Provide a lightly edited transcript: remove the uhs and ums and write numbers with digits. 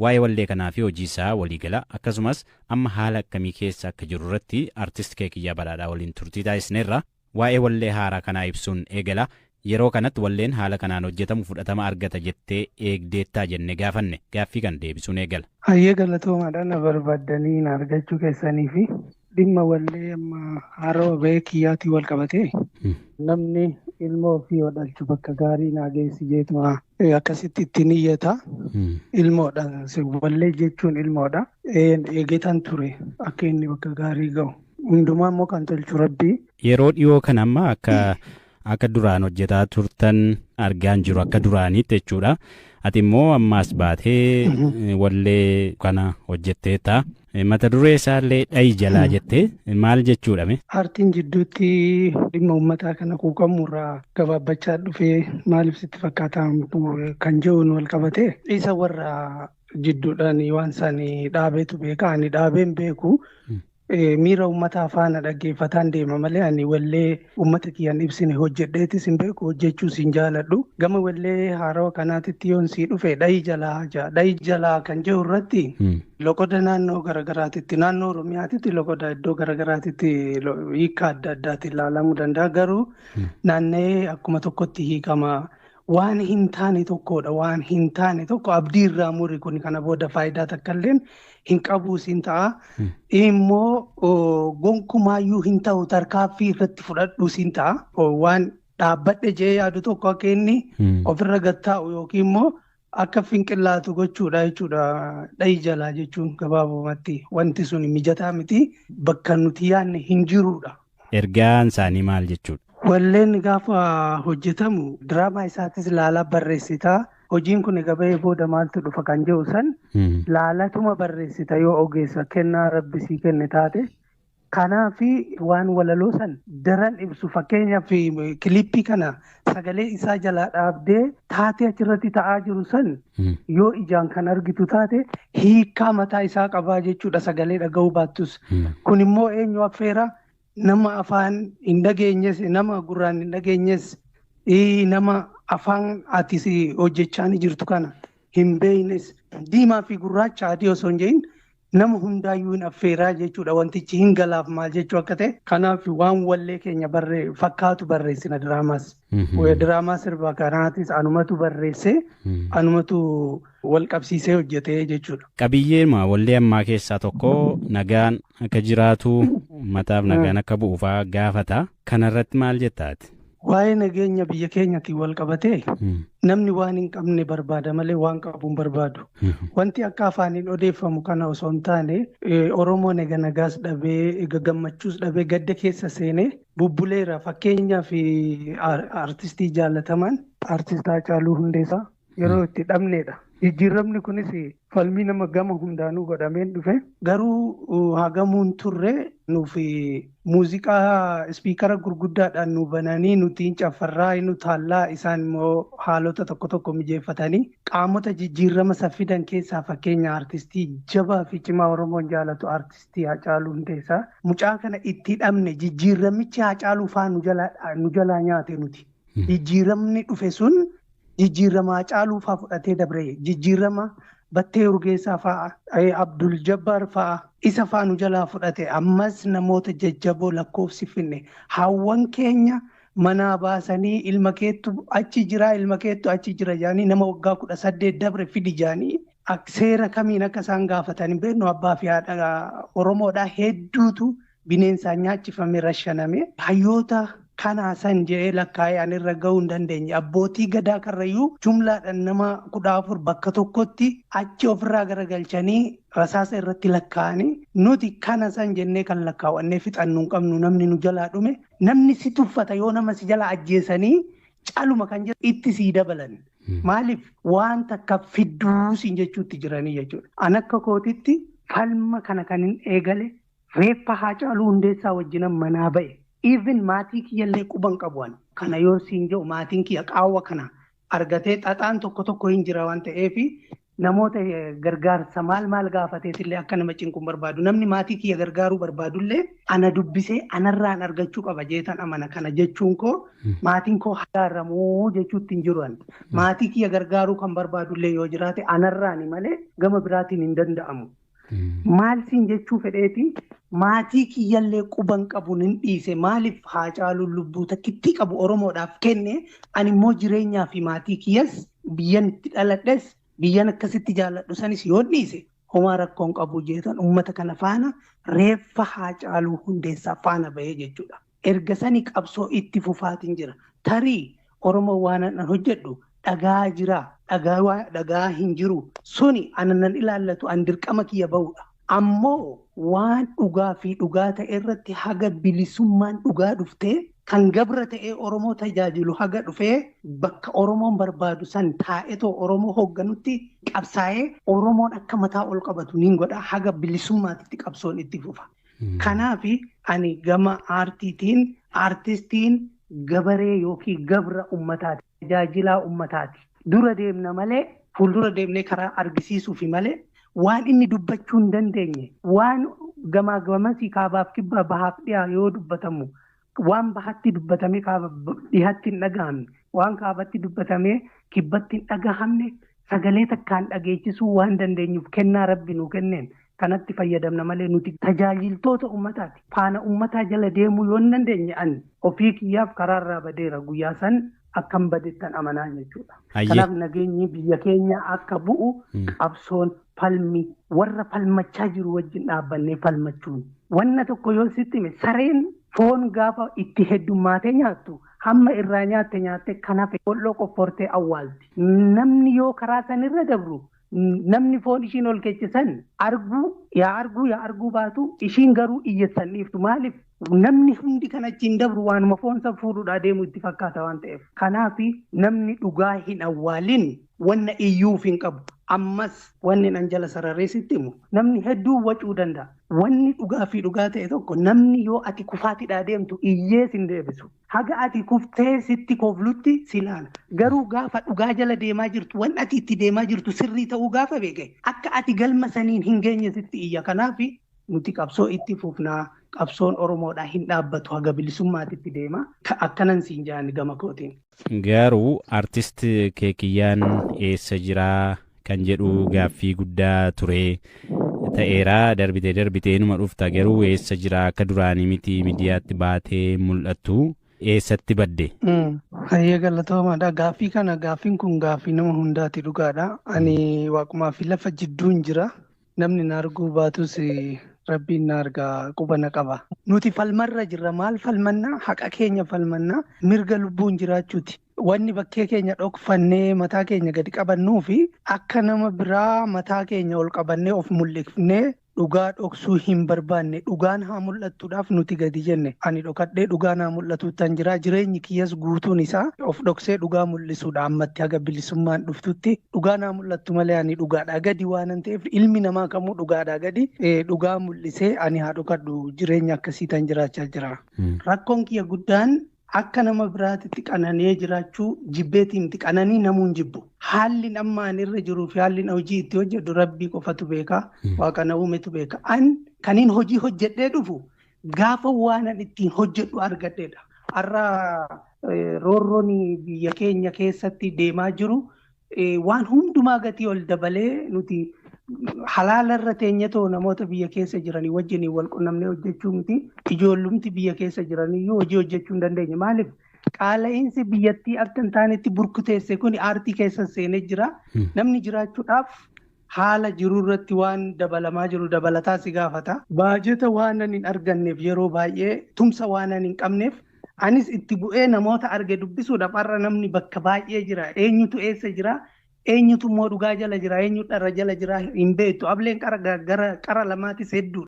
Waa'ee wallee kanaa fi hojii isaa waliigala akkasumas amma haala akkamii keessa akka jiru irratti artist Keekiyyaa Badhaadhaa waliin turtii taasisneerra. Waa'ee wallee haaraa kanaa ibsuun eegala. Yeroo kanatti walleen haala kanaan hojjetamu fudhatama argata jettee eegdeettaa jennee gaafanne gaaffii kan deebisuun eegala. Hayyee galatoomaadhaan na barbaaddanii na argachuu keessanii fi dhimma wallee amma haarawaa ba'ee kiyyaatii wal qabatee namni ilmoo ofii yoo dhalchu bakka gaarii naa geessi jeetuma akkasitti ittiin iyyata. Ilmoodha. Wallee jechuun ilmoodha. Eegetan ture akka inni bakka gaarii ga'u. Hundumaa immoo kan tolchu rabbii. Yeroo dhiyoo kana amma akka duraan hojjetaa turtan argaan jiru akka duraaniitti jechuudha. Ati immoo ammaas baatee wallee kana hojjetteetta. Mata duree isaallee dhayi jalaa jettee maal jechuudha mee? Aartiin jidduutti dhimma uummataa kana quuqamurraa gabaabbachaa dhufee maaliif sitti fakkaata kan jiruun wal qabate isa warra jidduudhaan waan isaanii dhaabeetu beeka. Ani dhaabeen beeku. Miira uummataa faana dhaggeeffataan deema malee ani wallee uummata kiyyaan ibsine hojjedheetis hin beeku, hojjechuus hin jaaladhu. Gama wallee haarawaa kanaatitti yoon sii dhufe dhayi jalaa jaa. Dhayi jalaa kan jiru irratti loqoda naannoo garaagaraatitti, naannoo Oromiyaatitti loqoda iddoo garaagaraatitti hiika adda addaatiin ilaalamuu danda'a. Garuu naanna'ee akkuma tokkotti hiikama. Waan hin taane tokkodha. Waan hin taane tokko abdii irraa muri kun kana booda faayidaa takka illee hin qabuus hin ta'a. Immoo gonkumaayyuu hin ta'u tarkaaffii irratti fudhadhuus hin ta'a. Waan dhaabbadhe jee yaadu tokko akka inni ofirra gad taa'u yookiin immoo akka finqillaatu gochuudha jechuudha. Dhayi jalaa jechuun gabaabumatti wanti sun mijataa miti, bakka nuti yaadne hin jirudha. Ergaan isaanii maal jechuudha? Walleen gaafa hojjetamu diraamaa isaatis laalaa barreessitaa. Hojiin kun egaa bahee booda maaltu dhufa kan jedhu san laalatuma barreessita yoo ogeessa kennaa rabbi sii kenne taate. Kanaaf waan walaloo san daran ibsu fakkeenyaaf kilippii kana sagalee isaa jalaa dhaabdee taatee achirratti ta'aa jiru san yoo ijaan kan argitu taate hiikaa mataa isaa qabaa jechuudha sagalee dhaga'uu baattus. Kun immoo eenyu affeera? Nama afaan hin dhageenyes, nama gurraan hin dhageenyes, nama afaan ati hojjechaa jirtu kana hin beeknes, diimaa fi gurraacha adii osoo hin jedhin nama hundaayyuu hin affeeraa jechuudha. Wantichi hin galaaf maal jechuu akka ta'e. Kanaaf waan wallee keenya fakkaatu barreessina diraamaas. Diraamaa sirba kanaatis anumatu barreessee anumatu wal qabsiisee hojjetee jechuudha. Qabiyyeema wallee ammaa keessaa tokko nagaan akka jiraatu uummataaf nagaan akka bu'uufaa gaafata. Kanarratti maal jettaati? Waa'ee nageenya biyya keenyaatiin wal qabatee namni waan hin qabne barbaada malee waan qabu hin barbaadu. Wanti akka afaaniin odeeffamu kana osoo hin taane Oromoon egaa nagaas dhabee, egaa gammachuus dhabee gadda keessa seenee bubbuleera. Fakkeenyaaf artistii jaalatamaan artist Haacaaluu Hundeessaa yeroo itti dhabneedha. Jijjiiramni kunis falmii nama gama hundaanuu godhameen dhufe. Garuu hagamuun turre nuuf muuziqaa ispiikara gurguddaadhaan nu bananii nuti caffarraa nu taallaa isaan immoo haalota tokko tokko mijeeffatanii qaamota jijjiirama saffidan keessaa fakkeenya artistii jabaa fi cimaa Oromoon jaalatu artistii Haacaaluu Hundeessaa. Mucaa kana itti dhabne jijjiiramichi Haacaaluu faa nu jalaa nyaate nuti. Jijjiiramni dhufe sun jijjiirama Haacaaluu faa fudhatee dabre, jijjiirama Battee Urgeessaa faa, Abdul Jabbaar faa isa faa nu jalaa fudhate. Ammas namoota jajjaboo lakkoofsi finne hawwan keenya manaa baasanii ilma keettu achi jira, ilma keettu achi jira jaanii nama waggaa 18 dabre fidi jaanii seera kamiin akka isaan gaafatan hin beeknu. Abbaa fi haadha Oromoodhaa hedduutu bineensaan nyaachifame, rashaname. Hayyoota kanaa san jedhee lakkaa'ee ani irra ga'uu hin dandeenye. Abbootii gadaa karrayyuu jumlaadhaan nama 14 bakka tokkotti achi ofirraa garagalchanii rasaasa irratti lakkaa'anii nuti kana san jennee kan lakkaawwannee fixannu hin qabnu. Namni nu jalaa dhume, namni si tuffata yoo nama si jalaa ajjeesanii caluma kan jedhu itti sii dabalan. Maaliif waan takka fidduu siin jechuutti jiranii jechuudha. An akka kootitti falma kana kan hin eegale reeffa Haacaaluu Hundeessaa wajjinan manaa ba'e. Even maatii kiyyallee quban qabu ani. Kana yoo siin jedhu maatiin kiyya qaawwa kana argatee xaxaan tokko tokko hin jira waan ta'eef Namoota gargaarsa maal maal gaafateetillee akka nama cinquun barbaadu. Namni maatii kiyya gargaaruu barbaadullee ana dubbisee anarraan argachuu qaba jeetan amana. Kana jechuun koo maatiin koo gargaaramuu jechuutti hin jiru. Maatii kiyya gargaaruu kan barbaadullee yoo jiraate anarraani malee gama biraatiin hin danda'amu. Maal siin jechuu fedheeti maatii kiyyallee quban qabuun hin dhiise. Maaliif Haacaaluun lubbuu takkittii qabu Oromoodhaaf kenne, ani immoo jireenyaa fi maatii kiyyas biyyan itti dhaladhes biyyan akkasitti jaalladhu sanis yoo dhiise homaa rakkoon qabu jeetan uummata kana faana reeffa Haacaaluu Hundeessaa faana bahee jechuudha. Erga sani qabsoo itti fufaatiin jira. Tarii Oromoo waan an hojjedhu dhagaa jira, dhagaa hin jiru suni anan ilaallatu, an dirqama kiyya bahudha. Ammoo waan dhugaa fi dhugaa ta'e irratti haga bilisummaan dhugaa dhuftee kan gabra ta'ee Oromoo tajaajilu haga dhufee bakka Oromoon barbaadu san taa'etoo Oromoo hoogganutti qabsaa'ee Oromoon akka mataa ol qabatu niin godha, haga bilisummaatitti qabsoon itti fufa. Kanaaf ani gama aartiitiin aartistiin gabaree yookiin gabra ummataati, tajaajilaa ummataati. Dura deemna malee, fuuldura deemnee karaa argisiisuufi malee waan inni dubbachuu hin dandeenye, waan gamaa gamasii kaabaaf kibbaa bahaaf dhiyaa yoo dubbatamu waan bahatti dubbatamee kaaba dhihatti hin dhagahamne, waan kaabatti dubbatamee kibbatti hin dhagahamne sagalee takkaan dhageechisuu waan dandeenyuuf kennaa rabbi nuu kenneen kanatti fayyadamna malee nuti tajaajiltoota ummataati. Faana ummataa jala deemuu yoo hin dandeenye ani ofii kiyyaaf karaarraa badeera, guyyaa san akkam badettan amanaa jechuudha. Kanaaf nageenyi biyya keenya akka bu'u qabsoon falmi warra falmachaa jiru wajjin dhaabbannee falmachuun. Wanna tokko yoo sitti hime, sareen foon gaafa itti heddummaatee nyaattu hamma irraa nyaatte nyaatte kanaaf bolloo qoffortee awwaalti. Namni yoo karaa sanirra dabru namni foon ishiin ol keessisan arguu yaa arguu yaa arguu baatu ishiin garuu iyyeessan dhiiftu. Maaliif? Namni hundi kan achiin dabru waanuma foon san fuudhuudhaa deemu itti fakkaata waan ta'eef. Kanaaf namni dhugaa hin awwaalin wanna iyyuuf hin qabu. Ammas wanni nan jala sararee sitti himu, namni hedduu wacuu danda'a. Wanni dhugaa fi dhugaa ta'e tokko namni yoo ati kufaatidhaa deemtu iyyee sin deebisu. Haga ati kuftee sitti koflutti si ilaala. Garuu gaafa dhugaa jala deemaa jirtu, wanni ati itti deemaa jirtu sirrii ta'uu gaafa beeke, akka ati galma saniin hin geenye sitti iyya. Kanaaf nuti qabsoo itti fufnaa, qabsoon Oromoodhaa hin dhaabbatu, haga bilisummaatitti deema. Akkanan siin jaani gama kootiin. Garuu artist Keekiyyaan eessa jiraa kan jedhu gaaffii guddaa ture ta'eera. Darbitee darbitee numa dhufta, garuu eessa jiraa? Akka duraanii miti, miidiyaatti baatee mul'attu, eessatti badde? Hayyee, galatoomaadha. Gaaffii kana, gaaffiin kun gaaffii nama hundaati, dhugaadha. Ani waaqumaa fi lafa jidduun jira. Namni na arguu baatus rabbiin na argaa, quba na qaba. Nuti falmarra jirra. Maal falmannaa? Haqa keenya falmannaa. Mirga lubbuun jiraachuuti. Wanni bakkee keenya dhokfannee mataa keenya gadi qabannuu fi akka nama biraa mataa keenya ol qabannee of mul'ifnee dhugaa dhoksuu hin barbaanne. Dhugaan haa mul'attuudhaaf nuti gadi jenne. Ani dhokadhee dhugaan haa mul'atuuttan jira. Jireenyi kiyyas guutuun isaa of dhoksee dhugaa mul'isuudha. Ammatti haga bilisummaan dhuftutti dhugaan haa mul'attu malee ani dhugaadhaa gadi waanan ta'eef, ilmi namaa kamuu dhugaadhaa gadi, dhugaa mul'isee ani haa dhokadhu, jireenya akkasiitan jiraachaa jira. Rakkoon kiyya guddaan akka nama biraatitti qanani'ee jiraachuu jibbeetiin miti, qananii namuun jibbu. Haalli amma ani irra jiruu fi haalli hojii itti hojjedhu rabbii qofatu beeka. Waaqa na uumetu beeka. An kaniin hojii hojjedhee dhufu gaafa waan ani ittiin hojjedhu argadheedha. Har'a roorroon biyya keenya keessatti deemaa jiru waan hundumaa gatii ol dabalee nuti halaala irra teenyatoo namoota biyya keessa jiranii wajjin wal qunnamnee hojjechuu miti, ijoollumti biyya keessa jiraniyyuu hojii hojjechuu hin dandeenye. Maaliif? Qaala'insi biyyattii akka hin taanetti burkuteesse kun aartii keessa seenee jira. Namni jiraachuudhaaf haala jiru irratti waan dabalamaa jiru dabalataa si gaafata. Baajeta waan hin arganneef, yeroo baay'ee tumsa waan hin qabneef, anis itti bu'ee namoota arge dubbisuudhaaf har'a namni bakka baay'ee jira. Eenyutu eessa jira? Eenyutu immoo dhugaa jala jira? Eenyu dharra jala jira? Hin beektu. Ableen qara gara qara lamaatis hedduudha.